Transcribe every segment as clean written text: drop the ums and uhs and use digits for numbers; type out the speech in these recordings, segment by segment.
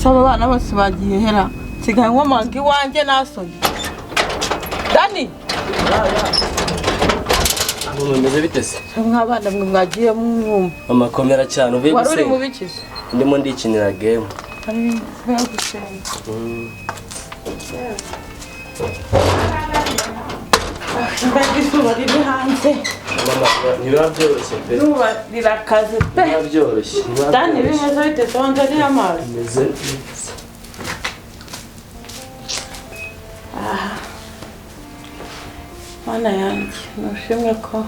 Saba abana bose bagiye hera, nsigaye nkomanga iwanjye nasoni. Dani! Mumeze bite se? Mwabana mwe mwagiye mwumva. Mama, komera cyane, uvuye Wari uri gusenga? mu bikizi? Ndimo ndikinira game. Ari mvuye gusenga. Mbega izuba riri hanze! Mama, ntibiba byoroshye pe. Izuba rirakaze pe. Ntibiba byoroshye, ntibiba Dani, byoroshye. bimeze bite se? Wanze ariya amazi? Bimeze neza. Mana yanjye, nushimwe ko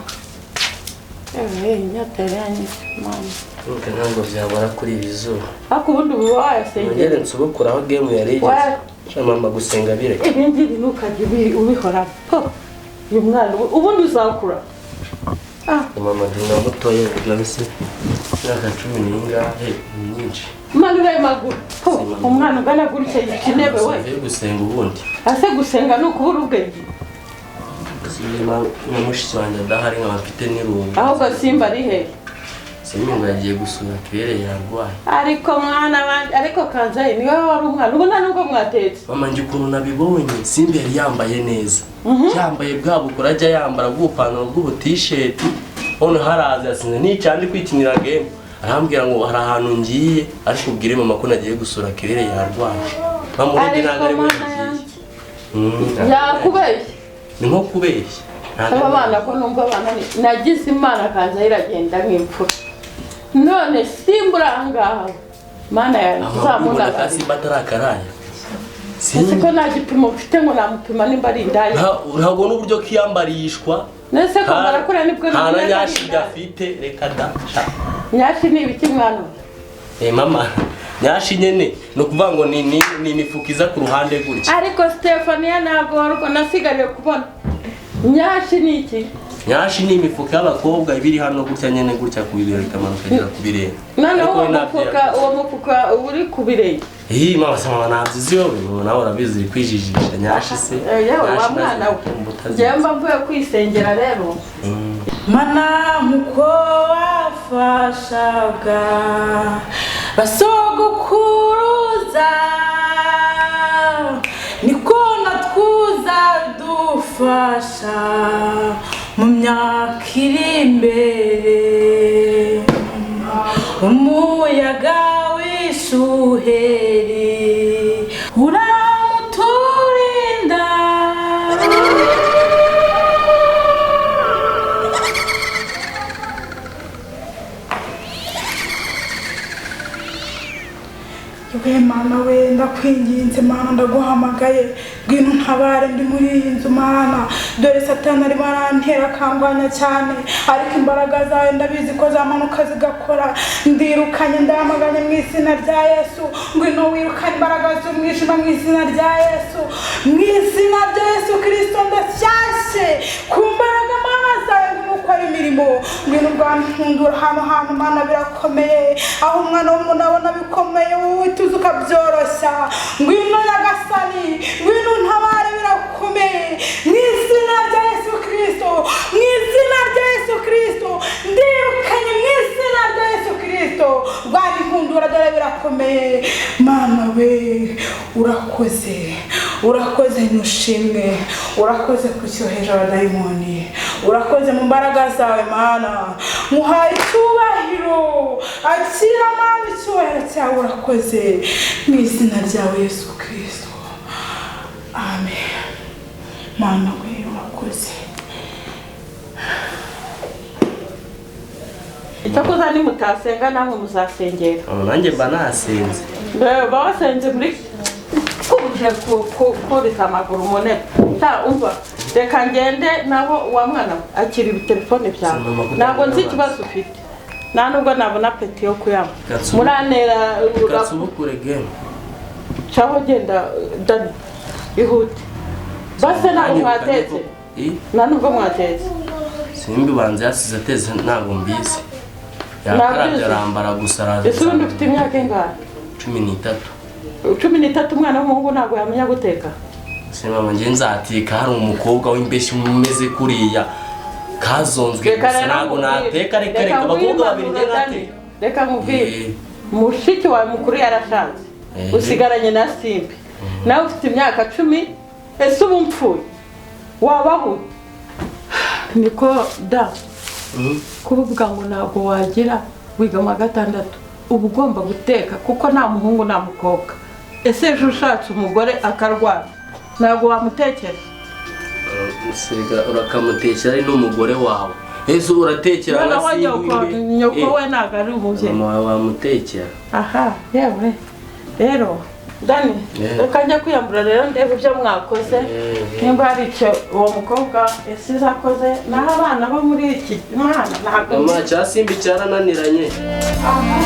ewe inyota yari yanyishe, Mana. Nubwo ntabwo byabura kuri iri zuba. Ariko ubundi ubu wayasengera? Nongere nsubukure aho game yari igeze. Sha mama, gusenga bireke. Ibi ngibi ntukajye ubihora po. Uyu mwana ubundi uzakura. Ah, Mama, ndi nka mutoya nabise, imyaka 10 n'ingahe ni myinshi. Manura ayo maguru po. Umwana ungana gutya yica intebe we. Uvuye gusenga ubundi? Ase gusenga ni ukubura ubwenge? Niba nka mushiki wanjye adahari, nkaba mfite n'irungu. Ahubwo Simba ari hehe? Simba ngo yagiye gusura Kirere, yarwaye. Ariko mwana wanjye, ariko Kanzayi niwe wari umwana, ubu nta nubwo mwatetse. Mama, njye ukuntu nabibonye, Simba yari yambaye neza, yambaye bwa bukora ajya yambara bw'ubupantaro bw'ubutisheti, none haraza yasinze nicandi ndi kwikinira game, arambwira ngo hari ahantu ngiye, ariko ubwire mama ko nagiye gusura Kirere yarwaye. Mama, urebye ntabwo ari we Mana yagiye. yanjye, yakubeshye. Ni nko kubeshya. Ntabwo Aba ari bana ko numva abana nagize Imana, Kanzayi iragenda nk'imfura, none Simba uri ahangaha, Mana yanjye. Mama, ubona ka Uzamunabari. Simba atari akaraya? Ese ko nta gipimo mfite ngo namupima nimba ari indaya? Ntabwo n'uburyo kiyambarishwa. Nese ko barakura nibwo Nta na namenya ko ari nyashi indaya? gafite, reka da sha. Nyashi ni ibiki, mwana we? Eh mama, nyashi nyene ni ukuvuga ngo ni imifuka iza ku ruhande gutya. Ariko Stefania, ntabwo warwo nasigariye kubona nyashi ni iki? Nyashi ni imifuka y'abakobwa iba iri hano gutya nyene, gutya ku bibero, ikamanuka ikagera ku birenge. Noneho Ariko uwo we ntabyo mufuka, uwo mufuka uba uri ku birenge? Ih mama, se mama, ntabyo uzi wowe? Mama, nawe urabizi, uri kwijijisha. Nyashi se? Eh, yewe wa Nyashi mwana we. nazo utazizi. Njyewe mba mvuye kwisengera rero. Mana, nkuko wafashaga basogokuruza, niko natwuza dufasha mu myaka iri imbere. Umuyaga w'ishuheri uramuturinda. We Mana we, ndakwinginze Mana, ndaguhamagaye, ngwino ntabare ndi muri iyi nzu. Mana, dore Satani arimo arantera akangwanya cyane, ariko imbaraga zawe ndabizi ko zamanuka zigakora. Ndirukanye, ndamaganye mu izina rya Yesu. Ngwino wirukane imbaraga z'umwijima mu izina rya Yesu, mu izina rya Yesu Kirisito. Ndashyashye ku mbaraga Mana zawe, ngwino ukora imirimo, ngwino urwantundura hano hantu. Mana, birakomeye, aho umwana w'umuntu abona bikomeye, wowe tuzi ukabyoroshya. Ngwino Nyagasani, ngwino untabare, birakomeye, mu izina rya Yesu Kirisito, mu izina rya Yesu Kirisito. Ndirukanye mu izina rya Yesu Kirisito, rwanda inkundura, dore birakomeye. Mana we, urakoze, urakoze, ntushimwe, urakoze ku cyoheje abadayimoni, urakoze mu mbaraga zawe. Mana, muhaye icyubahiro, akira Mana icyubahiro cyawe, urakoze mu izina ryawe Yesu Kirisito, amen. Mana we, urakoze. Icyakoza nimutasenga namwe muzasengera. Mama, nanjye mba nasenze. Reba, wasenze muri kuje kubika amaguru mu ntebe. Ta umva, reka ngende naho wa mwana we, akira ibitelefone byawe. Mama, kuko Ntabwo nzi amazi. ikibazo ufite, nta nubwo nabona peti yo kuyanywa. Muranera. Katsubukure game. Caho genda Dani, ihute base. Ntabwo mwatetse? Eh, Nta nubwo mwatetse? Simba ubanza yasize ateze, ntabwo mbizi. Yakarabye Ntabyo uzi. arambara gusa araza. Ese ubundi ufite imyaka ingahe? 13. 13, umwana w'umuhungu ntabwo yamenya guteka? Se mama, njye nzateka hari umukobwa w'imbeshyi umeze kuriya kazonzwe Reka gusa? rero Ntabwo nkubwire. nateka, reka reka, Reka abakobwa nguhe babiri njye impanuro, Dani. nateka. Reka nkubwire. Eh. Mushiki wawe mukuru yarashatse. Usigaranye na Simbi, nawe ufite imyaka 10. Ese ubu mpfuye wabaho? Niko da kuvuga ngo ntabwo wagira wiga mu wa 6, uba ugomba guteka kuko nta muhungu nta mukobwa. Ese ejo ushatse umugore akarwara ntabwo wamutekera? Usirega urakamutekera ari n'umugore wawe. Ese uratekera nka Simbi? Nyoko we ntabwo ari umubyeyi. Mama wawe wamutekera. Aha yewe rero Dani, reka njya kwiyambura rero ndebe ibyo mwakoze, nimba hari icyo uwo mukobwa yasize akoze. Naho abana bo muri iki mwana ntabwo Mama, cya Simbi cyarananiranye. Aha.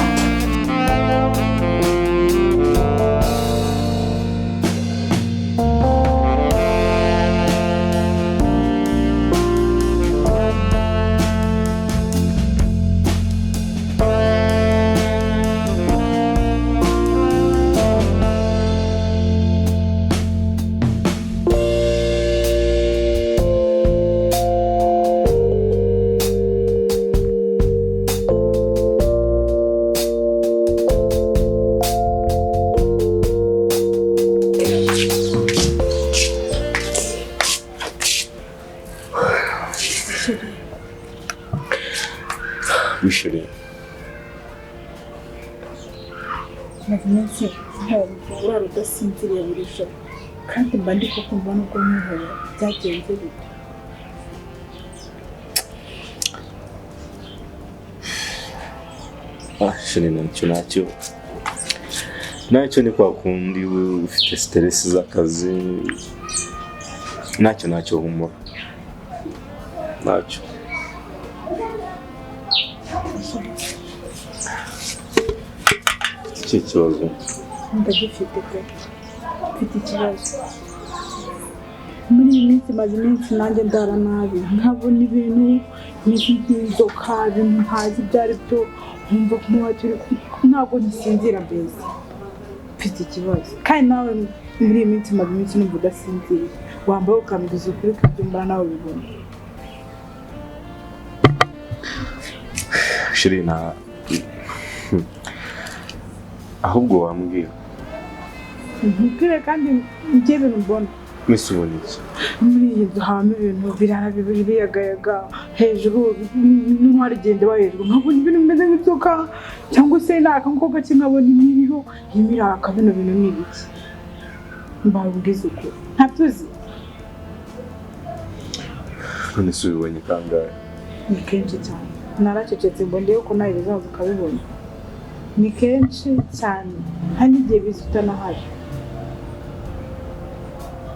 Wishire. Maze iminsi urara udasinziriye buri joro, kandi mba ndi kukumva nubwo nijoro byagenze bite? Shire, ntacyo ntacyo ni kwa kundi ufite stress z'akazi, ntacyo humura, ntacyo. Iki kibazo ndagifite pe, mfite ikibazo muri iyi minsi. Maze iminsi nanjye ndara nabi, nkabona ibintu bimeze nk'inzoka, ibintu ntazi ibyo ari byo, nkumva ntabwo ngisinzira mbese mfite ikibazo. Kandi nawe muri iyi minsi maze iminsi numva udasinzira, wambaye ukambwiza ukuri ko ibyo mbona nawe ubibona. Shiri, nta ahubwo wambwira. Nkubwire kandi njye ibintu mbona. Mwese ubona iki? Muri iyi nzu habamo ibintu birara bibiri biyagayaga hejuru, n'intwari igenda iba hejuru, nkabona ibintu bimeze nk'inzoka cyangwa se naka nk'uko gake, nkabona imiriho imiraka. Bino bintu ni ibiki? Mbabwiza ukuri ntabyo uzi. None se ubibonye kangahe? Ni kenshi cyane, naracecetse ngo ndebe ko nawe bizaza ukabibona. Ni kenshi cyane, hari n'igihe biza utanahari.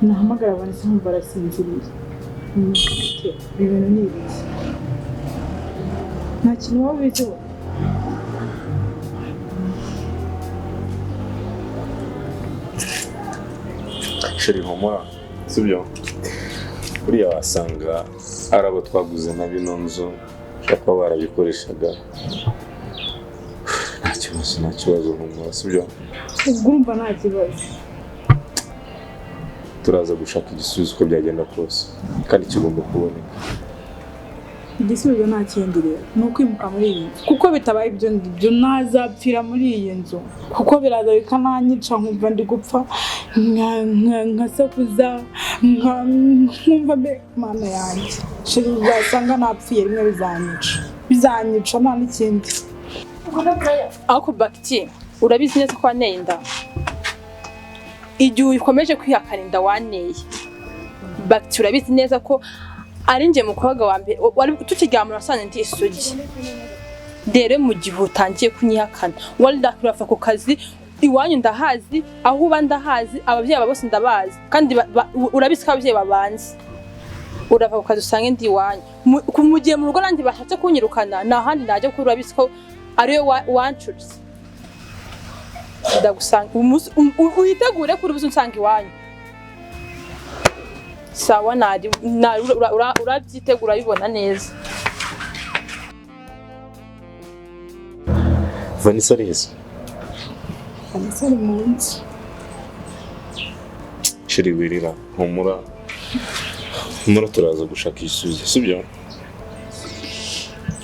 Nahamagara abantu se nkumva barasinziriye. Ibi bintu ni ibiki? Nta kintu waba ubiziho? Sheri, humura, sibyo? Buriya wasanga ari abo twaguze na bino nzu ushobora kuba barabikoreshaga. Nta kibazo, humura, sibyo? Ubwo urumva nta kibazo. Turaza gushaka igisubizo uko byagenda kose, kandi kigomba kuboneka. Igisubizo nta kindi rero, ni ukwimuka muri iyi nzu, kuko bitabaye ibyo ngibyo ntazapfira muri iyi nzu, kuko biraza bikananyica nkumva ndi gupfa, nkasakuza, nkumva mbe mana yanjye. Sheri, uzasanga napfuye rimwe bizanyica nta n'ikindi. Ariko Bagiti, urabizi neza ko waneye inda. Igihe ukomeje kwihakana inda waneye, Bagiti urabizi neza ko ari njye mukobwa wa mbere wari tukiryamana wasanze ndi isugi. Rero mu gihe utangiye kunyihakana, wari ndakurava ku kazi, iwanyu ndahazi, aho uba ndahazi, ababyeyi bawe bose ndabazi, kandi urabizi ko ababyeyi babanzi. Urava ku kazi usange ndi iwanyu. Mu gihe mu rugo nanjye bashatse kunyirukana, nta handi najya kuko urabizi ko ariyo wancutse. Ndagusanga uhitegure kuri ubuze unsanga iwanyu. Sawa, nari urabyitegura bibona neza. Vanessa arize? Vanessa ari mu nzu. Sheri, wirira, humura, humura, turaza gushaka igisubizo, sibyo?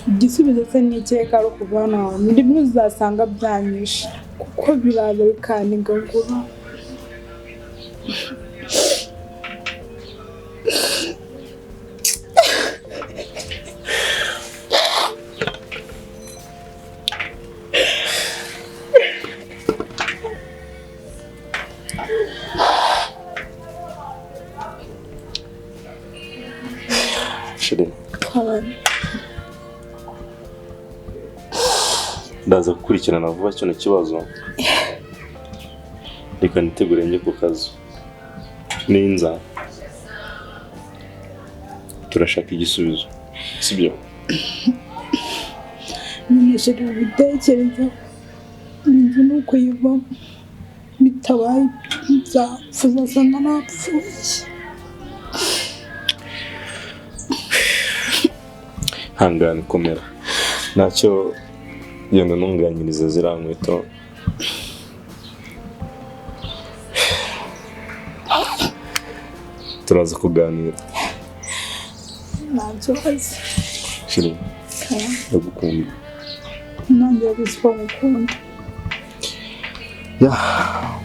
Igisubizo se ni ikeka ari ukuva hano, rimwe uzasanga byanyishe. Kuko biraza bikanigagura. Ndaza gukurikirana vuba kino kibazo. Reka nitegure njye ku kazi. Ninza turashaka igisubizo, sibyo? Nyine ubitekereza inzu ni ukuyivamo, bitabaye nzapfa uzasanga napfuye. Hangane, komera, ntacyo. Genda ntunganyirize ziriya nkweto. Turaza kuganira. Nta kibazo. Shiri, ndagukunda. Nanjye urabizi ko ngukunda. Yeah.